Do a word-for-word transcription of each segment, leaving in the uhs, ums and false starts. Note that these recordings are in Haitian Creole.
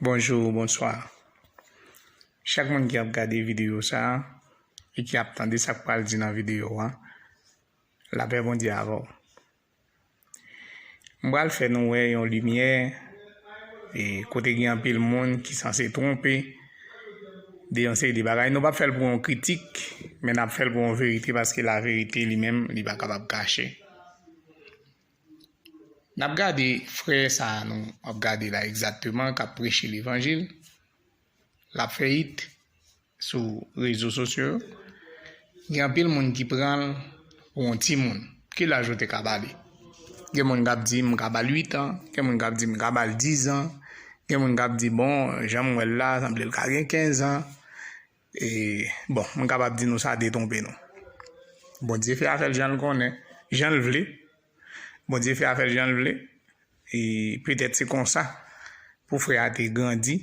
Bonjou, bonswa. Chak moun ki ap gade videyo sa a e ki ap tande sa k pral di nan videyo a, lapè Bondye avè w. M pral fè nou wè yon limyè e kote gen anpil moun ki sanse twonpe de yon seri de bagay. Nou p ap fè l pou yon kritik, men n ap fè l pou yon verite, paske laverite li menm, li pa kapab kache. N ap gade frè sa a nou ap gade la egzakteman k ap preche levanjil. L ap fè it sou rezo sosyo yo. Gen anpil moun ki pran l pou yon timoun. Ki laj ou te ka ba li? Gen moun k ap di, "M ka ba l uit an." Gen moun k ap di, "M ka ba l diz an." Gen moun k ap di, "Bon, jan m wè l la, sanble l ka gen kenz an." E, bon, m kapab di nou sa detwonpe nou. Bondye fè afè l jan l konnen, jan l vle. Bondye fè afè l jan l vle. E petèt se konsa pou frè a te grandi.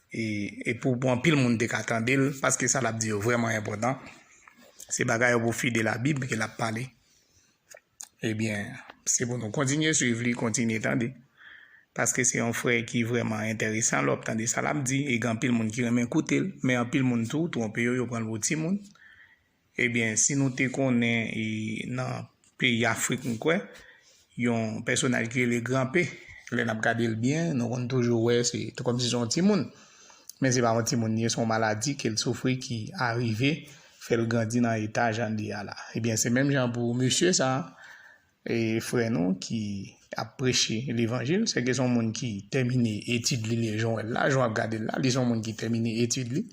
E, e pou, pou anpil moun te ka tande l, paske sa l ap di yo vrèman enpòtan. Se bagay yo pou fidèl a Bib ke l ap pale. Ebyen, se pou nou kontinye swiv li, kontinye tande. Paske se yon frè ki vrèman enteresan lè w ap tande sa l ap di, e gen anpil moun ki renmen koute l, men anpil moun tou twonpe yo, yo pran l pou timoun. Ebyen, si nou te konnen, e, nan peyi Afrik, m kwè, yon pèsonaj ki rele Gran P, lè n ap gade l byen, nou konn toujou wè se kòmsi se yon timoun. Men se pa yon timoun li ye, se yon maladi ke l soufri ki arive fè l grandi nan eta jan l ye a la. Ebyen, se menm jan pou mesye sa a, e, frè nou ki ap preche levanjil, sèke se yon moun ki tèmine etid li, li jan w wè l la, jan w ap gade l la, li se yon moun ki tèmine etid li,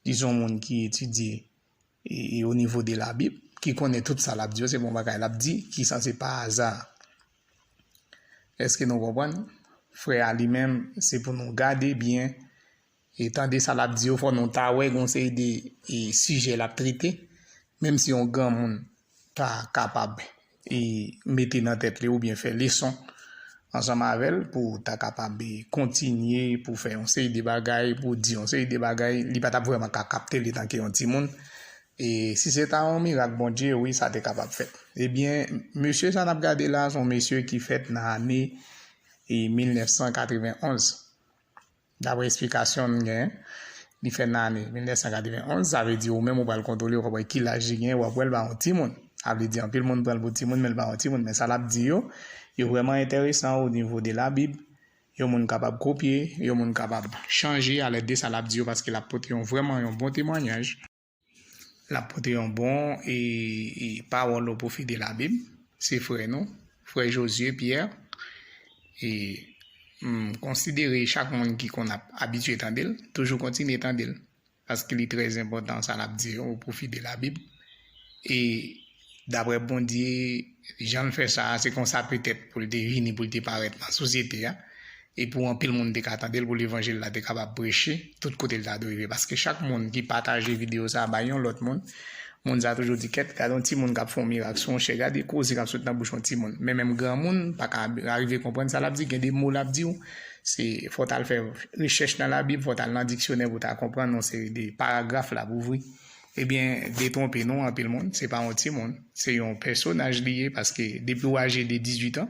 li se yon moun ki etidye e, e o nivo de la Bib, ki konnen tout sa l ap di yo, se pa yon bagay l ap di ki sanse pa aza. Èske nou konprann? Frè a li menm, se pou nou gade byen e tande sa l ap di yo, fò nou ta wè gen yon seri de, e, sijè l ap trete, menm si yon granmoun ta kapab, e, mete nan tèt li oubyen fè leson ansanm avè l pou ta kapab, e, kontinye pou fè yon seri de bagay, pou di yon seri de bagay, li pa t ap vrèman ka kapte l etanke yon timoun. E si se ta yon mirak Bondye, wi, sa te kapab fèt. Ebyen, mesye sa n ap gade la, se yon mesye ki fèt nan ane, e, mil nèf san katrevenn onz. Daprè esplikasyon n gen, li fèt nan ane mil nèf san katrevenn onz, sa vle di ou menm ou pral kontwole, ou konprann ki laj li gen, w ap wè l pa yon timoun. Sa vle di anpil moun pran l pou timoun, men l pa yon timoun. Men sa l ap di yo, yo vrèman enteresan o nivo de la Bib. Yon moun kapab kopye, yon moun kapab chanje alèd de sa l ap di yo, paske l ap pote yon vrèman yon bon temwayaj. L ap pote yon bon, e, e, pawòl o pwofi de la Bib. Se frè nou, frè Josué Pierre. E m konsidere chak moun ki konn ap abitye tande l, toujou kontinye tande l. Paske li trè enpòtan sa l ap di yo o pwofi de la Bib. E daprè Bondye, jan l fè sa a, se konsa petèt pou l te vini, pou l te parèt nan sosyete a. E pou anpil moun te ka tande l, pou levanjil la te kapab preche tout kote l ta dwe rive. Paske chak moun ki pataje videyo sa a bay yon lòt moun, moun sa a toujou di, "Kèt, gade yon timoun k ap fè yon mirak sou yon chè, gade koze k ap sot nan bouch yon timoun." Men menm granmoun pa ka arive konprann sa l ap di, gen de mo l ap di w, se fò w t al fè rechèch nan Labib, fò w t al nan diksyonè pou w ta konprann yon seri de paragraf l ap ouvri. Ebyen, detwonpe nou, anpil moun, se pa yon timoun, se yon pèsonaj li ye, paske depi w aje de dizuit an,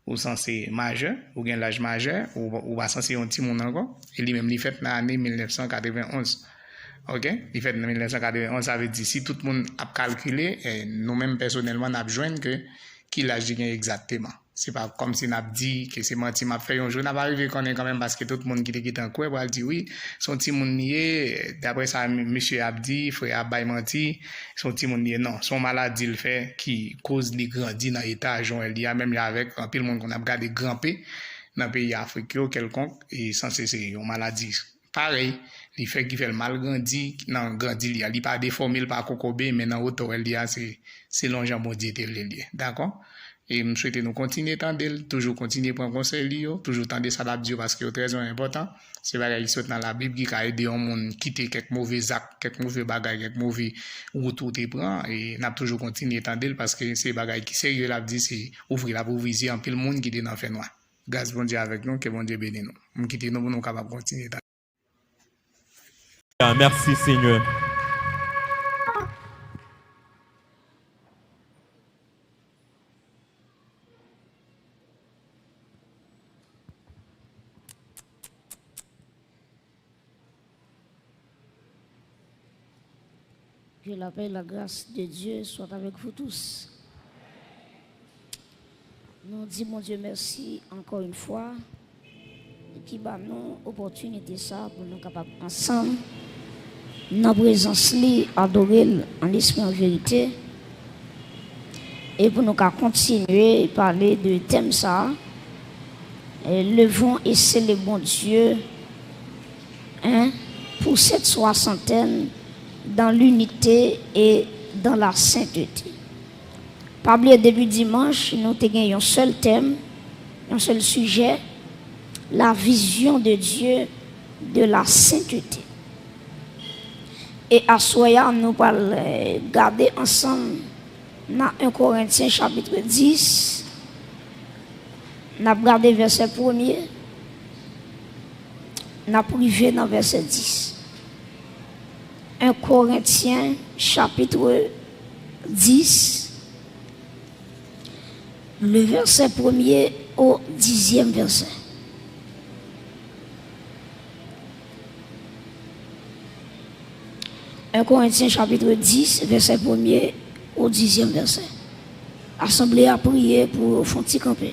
ou sanse majè, ou gen laj majè, ou, ou pa sanse yon timoun ankò. E li menm, li fèt nan ane mil nèf san katrevenn onz. Oke? Li fèt nan mil nèf san katrevenn onz, sa vle di, si tout moun ap kalkile, eh, nou menm pèsonèlman, n ap jwenn ke ki laj li gen egzakteman. Se pa kòmsi n ap di ke se manti m ap fè. Yon jou, n ap arive konnen kanmenm, paske tout moun ki te gentan kwè pral di, "Wi, se yon timoun li ye." Daprè sa m-, mesye ap di, frè a ap bay manti, se yon timoun li ye. Non, se yon maladi l fè ki koz li grandi nan eta jan w wè l ye a, menm jan avèk anpil moun konn ap gade Gran P nan peyi Afrik yo kèlkonk, e sanse se yon maladi parèy, li fè ki fè l mal grandi nan grandi li a. Li pa defòme, li pa kokobe, men nan wotè w wè l ye a, se selon jan Bondye te vle l ye. Dakò? E m swete nou kontinye tande l, toujou kontinye pran konsèy li yo, toujou tande sa l ap di yo, paske yo trè enpòtan. Se bagay ki sot nan Labib ki ka ede yon moun kite kèk move zak, kèk move bagay, kèk move wout ou te pran. E n ap toujou kontinye tande l, paske se bagay ki serye l ap di, se ouvri l ap ouvri zye anpil moun ki te nan fènwa. Gras Bondye avèk nou, ke Bondye beni nou. M kite nou pou nou kapab kontinye tande. Merci Seigneur. Que la paix et la grâce de Dieu soient avec vous tous. Nou di Bondye mèsi ankò yon fwa ki ba nou opòtinite sa pou nou kapab ansanm nan prezans li, adore l an lespri, an verite, e pou nou ka kontinye pale de tèm sa, eh, levons et célébrons Dieu, hein, pour cette soixantaine dans l'unité et dans la sainteté. Pa bliye, depi dimanch, nou te gen yon sèl tèm, yon sèl sijè, la vision de Dieu de la sainteté. E aswè a, nou pral, eh, gade ansanm nan en Korentyen chapit dis, n ap gade vèsè premye, n ap rive nan vèsè dis. En Korentyen chapit dis, le verset premier au dixième verset. En Korentyen chapit dis, vèsè premye o dizyèm vèsè. Asanble a priye pou yo fè yon ti kanpe.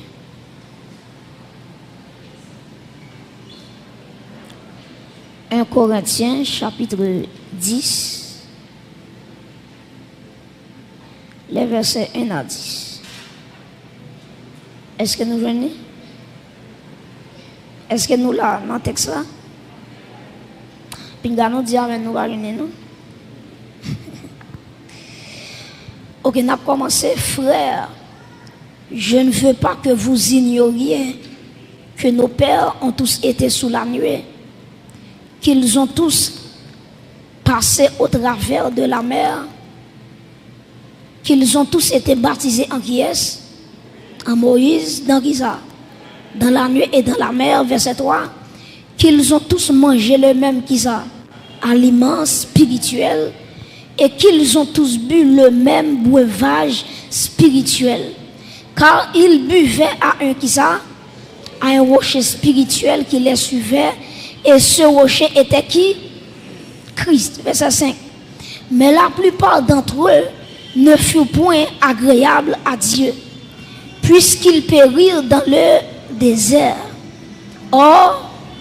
En Korentyen chapit dis, les versets un à dix. Èske nou jwenn li? Èske nou la nan tèks la? Pinga nou di amèn, nou pa jwenn li, non? Ok, n ap kòmanse. Frères, je ne veux pas que vous ignoriez que nos pères ont tous été sous la nuée, qu'ils ont tous passé au travers de la mer, qu'ils ont tous été baptisés en qui est? En Moïse, dans qui ça? Dans la nuée et dans la mer, verset trois, qu'ils ont tous mangé le même qui ça? Aliment spirituel, et qu'ils ont tous bu le même breuvage spirituel. Car ils buvaient à un qui ça? À un rocher spirituel qui les suivait, et ce rocher était qui? Christ. Verset cinq. Mais la plupart d'entre eux ne furent point agréables à Dieu, puisqu'ils périrent dans le désert. Or,